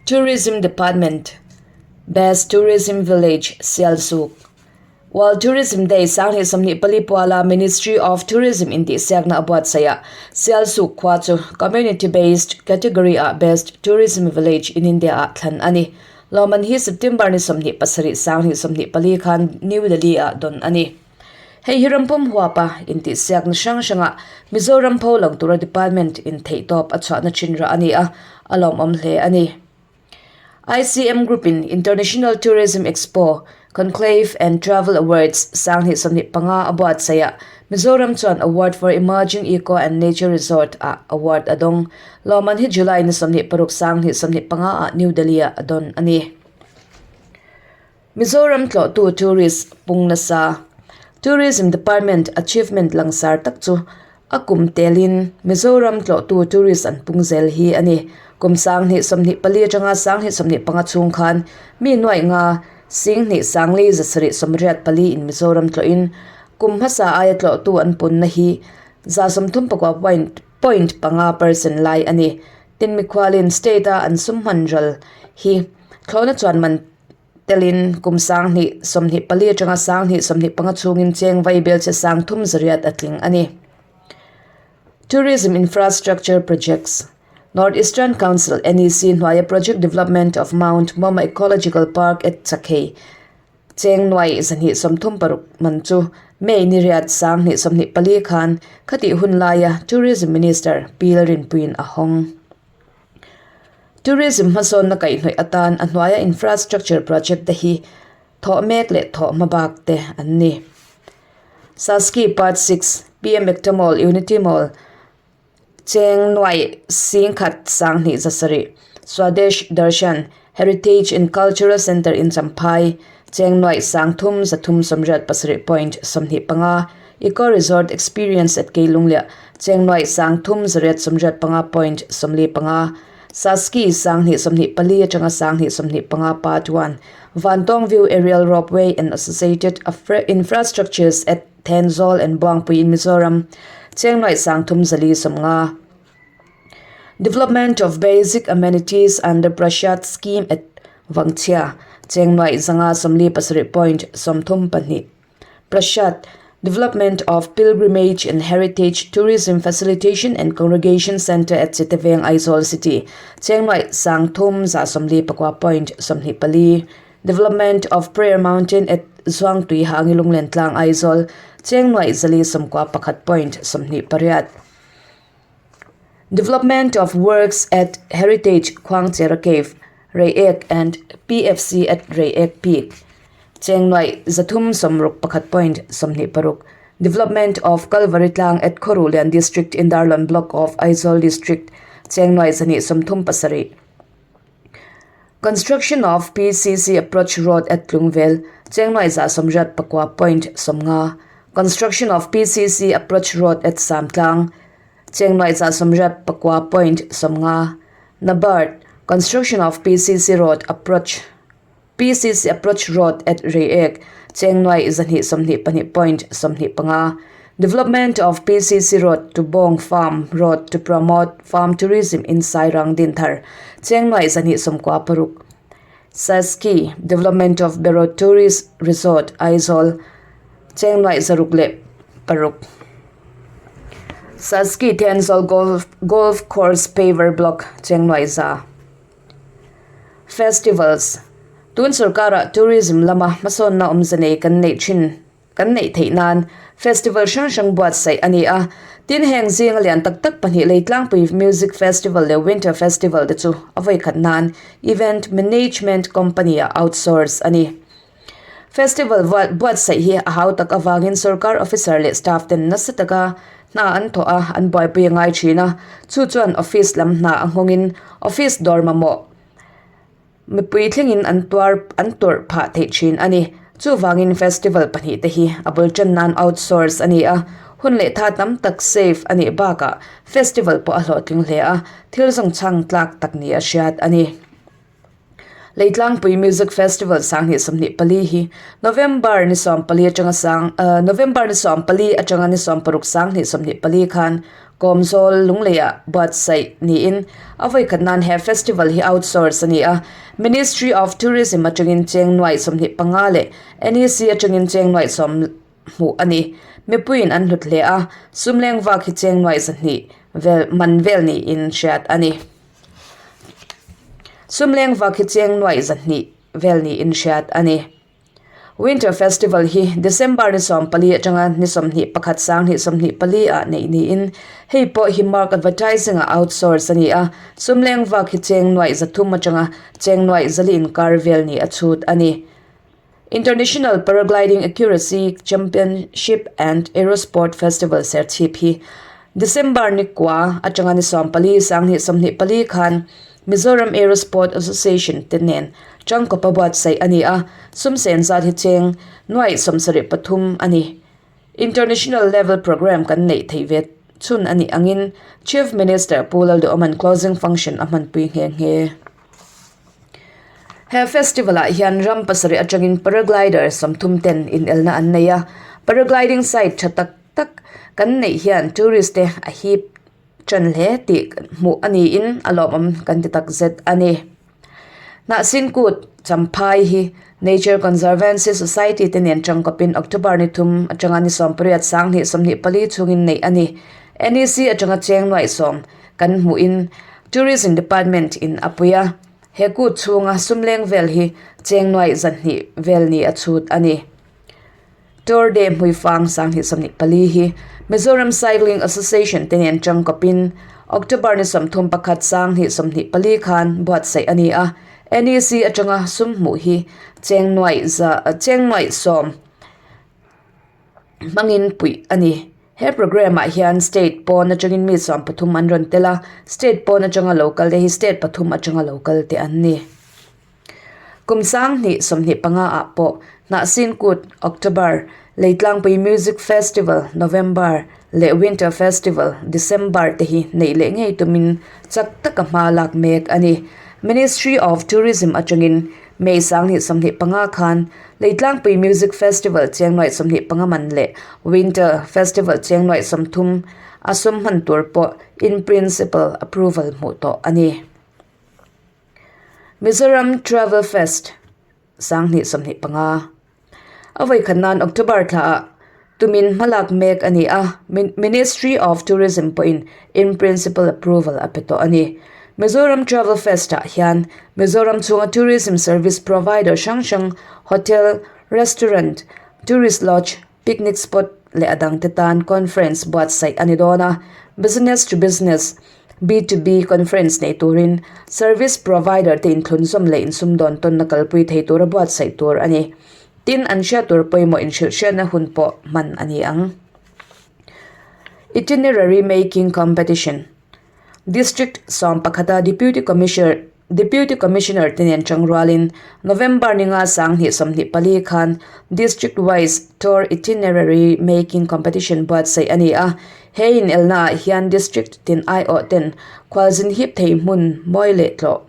Tourism Department, Best Tourism Village, Sialsuk. World Tourism Day 2024 puala Ministry of Tourism intihsiakna a buatsaih ah Sialsuk khua chu Community Based Category ah Best Tourism Village in India ah thlan a ni. Lawmman hi September ni 27 2024 khan New Delhi ah dawn a ni. Hei hi rampum huapa intihsiakna hrang hrangah Mizoram pho lang tura department in theihtawp a chhuahna thin rah a ni a, a lawmawm hle a ni. ICM Group in International Tourism Expo, Conclave and Travel Awards 2025 a buatsaih ah Mizoram chuan Award for Emerging Eco and Nature Resort ah award a dawng. Lawmman hi July ni 26 2025 ah New Delhi ah a dawn a ni. Mizoram tlawhtu tourist pung nasa. Tourism Department achievement langsar tak chu a kum telin Mizoram tlawhtu tourist an pung zel hi a ni. Kum 2024 atanga 2025 chhung khan mi nuaih nga 10 sangli zasarih 84 in Mizoram tlawhin kum hmasa aia tlawhtu an punna hi 34 point point panga percent lai a ni. Tin mikhualin state a an sum hman ral hi thlawhna chuan man Telin kum 2024 atanga 2025 chhungin cheng vaibel che sang thum zariat a tling a ni. Tourism Infrastructure Projects North Eastern Council, NEC, hnuaia Project Development of Mount Mawma Ecological Park at Chakhei cheng nuai 236 man chu May ni riat 2024 khan khatih hun laia Tourism Minister Pi Lalrinpuiin a hawng. Tourism hmasawnna kaihhnawih atan a hnuaia infrastructure project te hi thawh mek leh thawh hma bak te an ni. Saski Part 6, PM Ekta Mall, Unity Mall, Cheng Nuai Singkhat 20 Zasarih, Swadesh Darshan, Heritage and Cultural Centre in Champhai, Cheng Nuai 30 337 point 25, Eco Resort Experience at Keilungliah, Cheng Nuai 3885 point 45, Saski 2024 atanga 2025 Part 1, Vantawng View Aerial Ropeway and Associated Infrastructures at Thenzawl and Buangpui in Mizoram, Cheng Nuai 3450. Development of Basic Amenities under Prasad Scheme at Vangchhia, Cheng Nuai 547 point 32. Prasad, Development of Pilgrimage and Heritage Tourism Facilitation and Congregation Centre at Chitaveng, Aizawl City, Cheng Nuai 3149 point 24. Development of Prayer Mountain at Zuangtui Hangi Lunglen Tlang, Aizawl, Cheng Nuai 491 point 28. Development of Works at Heritage Khuangchera Cave, Reiek and PFC at Reiek Peak, Cheng Nuai 361 point 26. Development of Calvary Tlang at Khawruhlian District in Darlawn Block of Aizawl District, Cheng Nuai 237. Construction of PCC Approach Road at Tlungvel, Cheng Nuai 189 point 50. Construction of PCC Approach Road at Samtlang, Cheng Nuai 189 point 50. NABARD, Construction of PCC Road Approach PCC Approach Road at Reiek, Cheng Nuai 222 point 25. Development of PCC Road to Bawng Farm Road to promote farm tourism in Sairang Dinthar, Cheng Nuai 296. Saski, Development of Beraw Tourist Resort, Aizawl, Cheng Nuai 606. Saski Thenzawl Golf, Golf Course Paver Block, Cheng Nuai 100. Festivals Tun sorkarah tourism lama hmasawnna awmze nei kan neih thin kan neih theih nan festival hrang hrang buatsaih a ni a. Tin heng zinga lian tak tak pahnih Leitlangpui Music Festival leh Winter Festival te chu a vawikhat nan Event Management Company ah outsource a ni. Festival buatsaih hi a hau tak avangin sorkar officer leh staff ten nasa taka hna an thawh a, an buaipui a ngai thin a. Chu chuan office lam hna a nghawngin office dawr mamawh mipui thlengin an tuar an tawrh phah theih thin a ni. Chuvangin festival pahnih te hi a bul tan nan outsource a ni a, hun leh tha tam tak save a nih bakah festival pawh a hlawhtling hle a, thil zawng chhang tlak tak ni a hriat a ni. Leitlangpui Music Festival 2024 hi November ni 14 atanga sang November ni 14 atanga ni 16 2024 khan Kawmzawl Lungleiah buatsaih niin a vawikhat nan he festival hi outsource a ni a. Ministry of Tourism atangin cheng nuaih 25 leh NEC atangin cheng nuaih sawm hmuh a ni. Mipuiin an hlut hle a, sumleng vak hi cheng nuaih 200 vel man vel niin hriat a ni. Sumleng vak hi cheng nuaih 200 vel niin hriat a ni. Winter Festival hi December ni 14 atanga ni 21 sang 24 ah neih niin hei pawh hi Mark Advertising ah outsource a ni a, sumleng vak hi cheng nuaih 300 atanga cheng nuaih 400 inkar vel ni a chhut a ni. International Paragliding Accuracy Championship and Aerosport Festival Serchhip hi December ni kua atanga ni 14 sang 24 khan Mizoram Aerosport Association te nen tangkawpa buatsaih a ni a, sumsen zat hi cheng nuaih 73 a ni. International level programme kan neih theih ve chhun a nih angin Chief Minister Pu Lalduhawma'n closing function a hmanpui nghe nghe. He festival ah hian ram pasarih atangin paraglider 30 ten inelna an nei a, paragliding site tha tak tak kan neih hian tourist te a hip ṭan hle tih hmuh a niin a lawmawm kan ti takzet a ni. Hnahsin kut Champhai hi Nature Conservancy Society te nen tangkawpin October ni thum atanga ni 18 sang 24 chhungin neih a ni. NEC atanga cheng nuaih sawm kan hmuhin Tourism Department in a pui a, he kut chhunga sumleng vel hi cheng nuaih 200 vel ni a chhut a ni. Tour de Hmuifang 2024 hi Mizoram Cycling Association te nen tangkawpin October ni 31 sang 24 khan buatsaih a ni a, NEC atanga sum hmuh hi cheng nuaih za cheng nuaih sawm hmangin puih a ni. He programme ah hian state pawn atangin mi 13 an rawn tel a, state pawn atanga lo kal te hi state pathum atanga lo kal te an ni. Kum 2025 ah pawh Hnahsin Kut, October, Leitlangpui Music Festival, November, leh Winter Festival, December, te hi neih leh ngei tumin chak taka hma lak mek a ni. Ministry of Tourism atangin May 2025 khan Leitlangpui Music Festival cheng nuaih 25 man leh Winter Festival cheng nuaih 30 a sum hman tur pawh in principle approval hmuh tawh a ni. Mizoram Travel Fest 2025 A vawikhat nan October thla ah tumin hmalak mek a ni a, Ministry of Tourism pawhin in principle approval a pe tawh a ni. Mizoram Travel Fest ah hian Mizoram chhunga tourism service provider hrang hrang hotel, restaurant, tourist lodge, picnic spot leh a dangte tan conference buatsaih a ni dawn a, business to business, B2B, conference nei turin service provider te inthlunzawm leh insumdawn tawnna kalpui thei tura buatsaih tur a ni. Tin, an hriat tur pawimawh inhrilhhriatna hun pawh hman a ni ang. Itinerary Making Competition District sawmpakhata Deputy Commissioner Deputy Commissioner te nen tangrualin November ni nga 2024 khan District Wise Tour Itinerary Making Competition buatsaih a ni a. He inelnaah hian District tin aiawh ten khualzin hip thei hmun mawi leh tlawh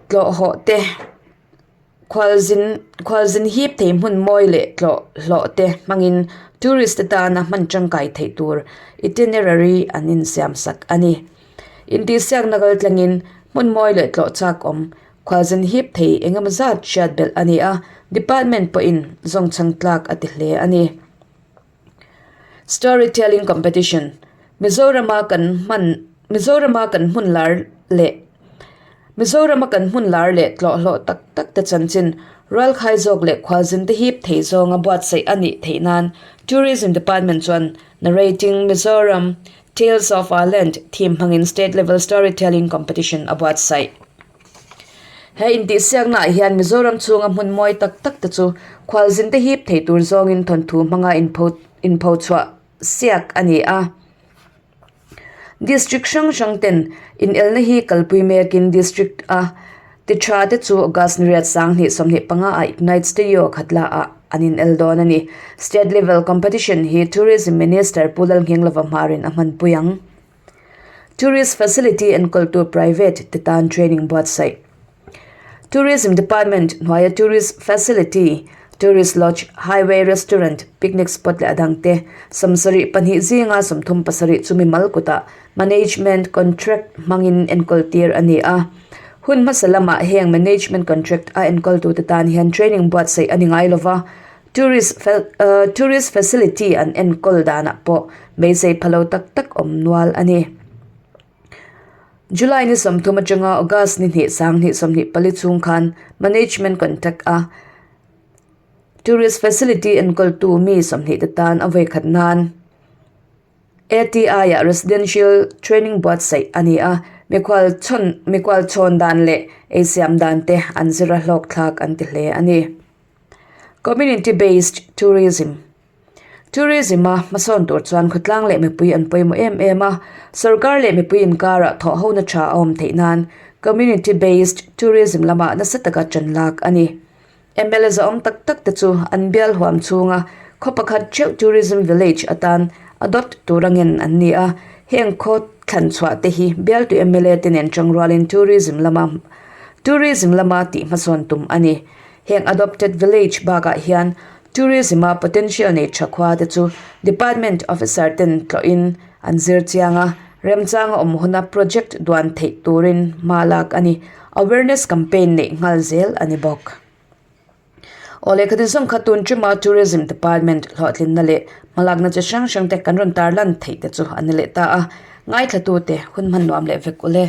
tlawh hawh te Khualzin khualzin hip thei hmun mawi leh tlawh hlawh te hmangin tourist te tana hman tangkai theih tur itinerary an insiam sak a ni. Intihsiakna kal tlangin hmun mawi leh tlawh chak awm khualzin hip thei engemaw zat hriat belh a ni a, department pawhin zawngchhang tlak a ti hle a ni. Storytelling Competition Mizorama kan hman Mizorama kan hmun lar leh Mizorama kan hmun lar leh tlawh hlawh tak tak te chanchin rualkhai zawk leh khualzin te hip thei zawnga buatsaih a nih theih nan Tourism Department chuan Narrating Mizoram, Tales of Our Land theme hmangin State Level Storytelling Competition a buatsaih. He intihsiakna ah hian Mizoram chhunga hmun mawi tak tak te chu khualzin te hip thei tur zawngin thawnthu hmanga inpho inpho chhuah siak a ni a. District hrang hrang ten inelna hi kalpui mekin district a ti tha te chu August ni riat 2025 ah Ignite Studio Khatla ah an inel dawn a ni. State level competition hi Tourism Minister Pu Lalnghenglova hmarin a hmanpui ang. Tourist facility enkawltu private te tan training buatsaih. Tourism Department hnuaia Tourist Facility, Tourist Lodge, Highway Restaurant, Picnic Spot leh a dangte 72 zinga 37 chu mimal kutah Management Contract hmangin enkawl tir a ni a. Hun hmasa lamah heng Management Contract a enkawltute tan hian training buatsaih a ni ngai lova, Tourist Tourist Facility an enkawl danah pawh beisei phalo tak tak awm nual a ni. July ni 30 atanga August ni hnih 2024 chhung khan Management Contact a Tourist Facility enkawltu mi 20 te tan a vawikhat nan ATI ah Residential Training buatsaih a ni a, mikhual chhawn mikhual chhawn dan leh eisiam dan te an zir a hlawk thlak an ti hle a ni. Community Based Tourism. Tourism a hmasawn tur chuan khawtlang leh mipui an pawimawh em em a, sorkar leh mipui inkarah thawh hona tha a awm theih nan Community Based Tourism lamah nasa taka ṭan lak a ni. Mla zahawm tak tak te chu an bial huam chhunga khaw pakhat theuh Tourism Village atan adopt tur angin an ni a, heng khaw thlan chhuah te hi bialtu mla te nen tangrualin Tourism lama Tourism lama tih hmasawn tum a ni. Heng adopted village bakah hian tourism a potential nei tha khua te chu department officer ten tlawhin an zir chiang a, remchanga awm huna project duan theih turin hma lak a ni. Awareness campaign neih nghal zel a ni bawk. Aw lehkha tin zawng kha tun ṭima tourism department hlawhtlinna leh hmalakna chi hrang hrang te kan rawn tarlan theih te chu a ni leh ta a, ngaithlatute hun hman nuam leh vek ule.